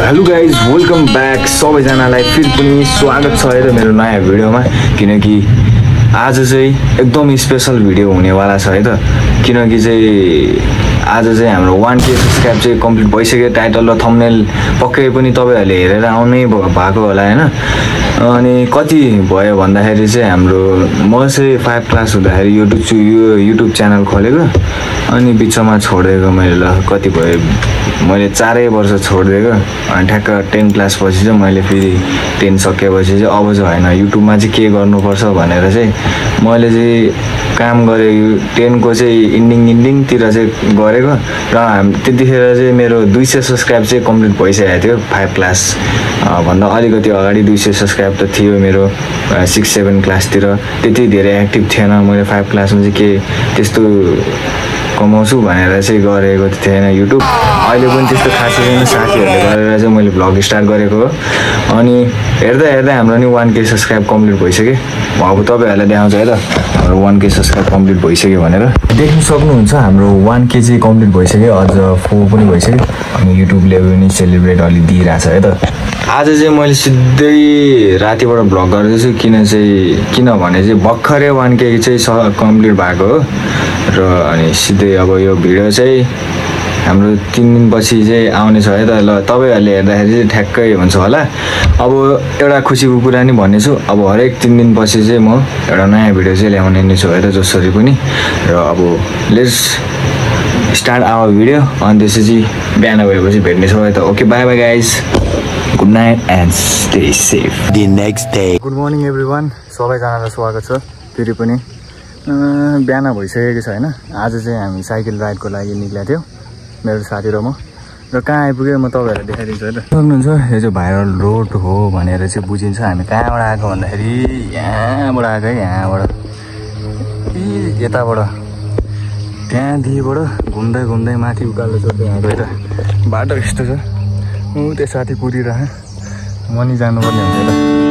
Hello guys welcome back सबैजनालाई फेरि पनि स्वागत छ है त मेरो नयाँ भिडियोमा। किनकि आज चाहिँ एकदम स्पेशल भिडियो हुनेवाला छ है त। किनकि चाहिँ आज चाहिँ हाम्रो 1K सब्सक्राइब चाहिँ कम्प्लिट भइसक्यो। टाइटल र थम्बनेल पक्कै पनि तपाईँहरूले हेरेर आउनै भएको होला हैन। अनि कति भयो भन्दाखेरि चाहिँ हाम्रो म चाहिँ 5 क्लास हुँदाखेरि युट्युब च्यानल खोलेको, अनि बिचमा छोडेको मैले। ल कति भयो, मैले 4 वर्ष छोडिदिएको। अनि ठ्याक्क 10 क्लास पछि चाहिँ मैले फेरि 10 सकेपछि चाहिँ अब चाहिँ होइन, युट्युबमा चाहिँ के गर्नुपर्छ भनेर चाहिँ मैले चाहिँ काम गरेँ। 10 को चाहिँ इन्डिङतिर चाहिँ गरेको र त्यतिखेर चाहिँ मेरो 200 सब्सक्राइब चाहिँ कम्प्लिट भइसकेको थियो। 5 क्लास भन्दा अलिकति अगाडि 200 सब्सक्राइब त थियो मेरो 6-7 क्लासतिर। त्यति धेरै एक्टिभ थिएन। मैले 5 क्लासमा चाहिँ के त्यस्तो कमाउँछु भनेर चाहिँ गरेको थिएन युट्युब। अहिले पनि त्यस्तो खासै छैन, साथीहरूले गरेर चाहिँ मैले भ्लग स्टार्ट गरेको हो। अनि हेर्दा हेर्दा हाम्रो नि 1K सब्सक्राइब कम्प्लिट भइसक्यो। अब तपाईँहरूलाई देखाउँछ है त हाम्रो 1K सब्सक्राइब कम्प्लिट भइसक्यो भनेर। देख्न सक्नुहुन्छ हाम्रो 1K चाहिँ कम्प्लिट भइसक्यो, अझ 4 पनि भइसक्यो। अनि युट्युबले पनि सेलिब्रेट अलि दिइरहेछ है त। आज चाहिँ मैले सिधै रातिबाट भ्लग गर्दैछु। किनभने चाहिँ भर्खरै 1K चाहिँ कम्प्लिट भएको हो। र अनि सिधै अब यो भिडियो चाहिँ हाम्रो 3 दिनपछि चाहिँ आउनेछ है त। ल तपाईँहरूले हेर्दाखेरि चाहिँ ठ्याक्कै हुन्छ होला। अब एउटा खुसीको कुरा नि भन्नेछु, अब हरेक 3 दिनपछि चाहिँ म एउटा नयाँ भिडियो चाहिँ ल्याउने नै छु है त, जसरी पनि। र अब लेट्स स्टार्ट आवर भिडियो। अनि त्यसपछि बिहान भएपछि भेट्नेछौँ है त। Okay, by by guys, good night and stay safe. The next day. Good morning everyone, सबैजनालाई स्वागत छ फेरि पनि। बिहान भइसकेको छ होइन। आज चाहिँ हामी साइकल राइडको लागि निक्लेको थियौँ, मेरो साथी र म। र कहाँ आइपुग्यो म तपाईँहरूलाई देखाइदिन्छु है त। सक्नुहुन्छ यो चाहिँ भाइरल रोड हो भनेर चाहिँ बुझिन्छ। हामी कहाँबाट आएको भन्दाखेरि यहाँबाट आएको है, यहाँबाट यताबाट त्यहाँदेखिबाट घुम्दै घुम्दै माथि उकालो चढ्दै आएको है त। बाटो यस्तो छ, ऊ त्यो साथी कुदिरह म नि जानुपर्ने हुन्छ है त।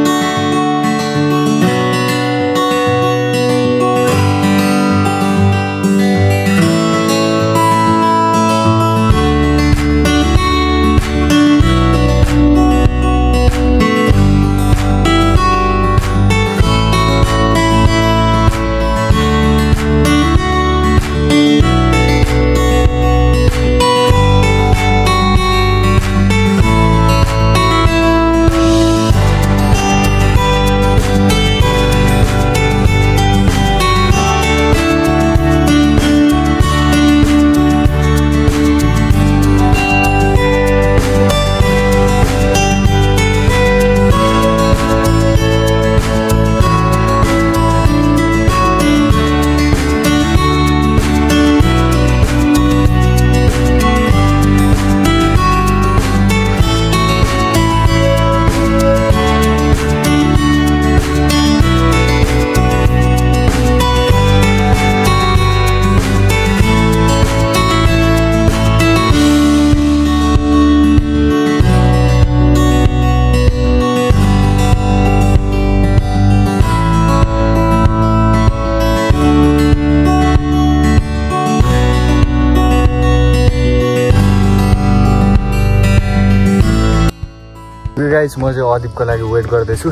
गाइस, म चाहिँ अदिपको लागि वेट गर्दैछु।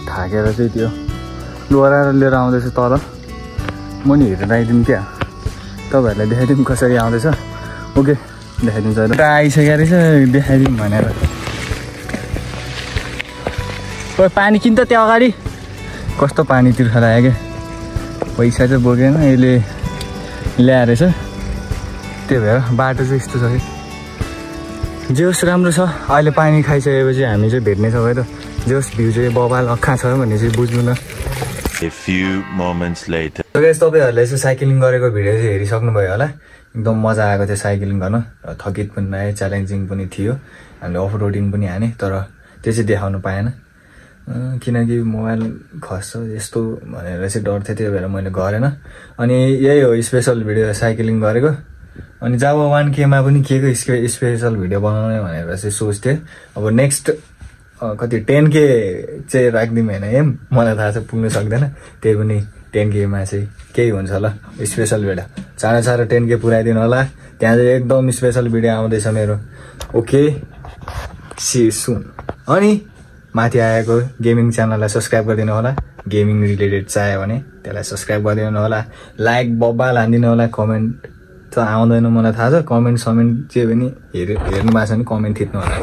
थाकेर चाहिँ त्यो लोहराएर लिएर आउँदैछु तल। म नि हेरेर आइदिउँ क्या, तपाईँहरूलाई देखाइदिउँ कसरी आउँदैछ। ओके, देखाइदिन्छ अहिले। आइसकेको रहेछ, देखाइदिउँ भनेर। ओ पानी किन त त्यहाँ अगाडि। कस्तो पानी तिर्खा लाग्यो क्या, पैसा चाहिँ बोकेन, यसले ल्याएर रहेछ। त्यही भएर बाटो चाहिँ यस्तो छ कि जे होस् राम्रो छ। अहिले पानी खाइसकेपछि हामी चाहिँ भेट्नेछौँ है त। जे होस् भ्यू चाहिँ बबाल अक्खा छ भन्ने चाहिँ बुझ्नु न। A few moments later. Guys, तपाईँहरूले चाहिँ साइक्लिङ गरेको भिडियो चाहिँ हेरिसक्नुभयो होला। एकदम मजा आएको थियो साइक्लिङ गर्न, र थकित पनि लाग्यो, च्यालेन्जिङ पनि थियो। हामीले अफ रोडिङ पनि हाने, तर त्यो चाहिँ देखाउनु पाएन किनकि मोबाइल खस्छ यस्तो भनेर चाहिँ डर थियो। त्यही भएर मैले गरेन। अनि यही हो स्पेसल भिडियो साइक्लिङ गरेको। अनि जब 1K मा पनि के को स्पेशल भिडियो बनाउने भनेर चाहिँ सोच्थेँ। अब नेक्स्ट कति 10K चाहिँ राख्दिउँ होइन एम, मलाई थाहा छ पुग्न सक्दैन। त्यही पनि 10K मा चाहिँ केही हुन्छ होला स्पेशल भिडियो। चाँडो 10K पुऱ्याइदिनु होला। त्यहाँ चाहिँ एकदम स्पेशल भिडियो आउँदैछ मेरो। ओके, सी सुन। अनि माथि आएको गेमिङ च्यानललाई सब्स्क्राइब गरिदिनु होला, गेमिङ रिलेटेड चाहियो भने त्यसलाई सब्स्क्राइब गरिदिनु होला, लाइक बब्बाल हानिदिनु होला, कमेन्ट त आउँदैन मलाई थाहा छ, कमेन्ट समेन्ट जे पनि हेर्नु भएको छ भने कमेन्ट थिच्नु होला।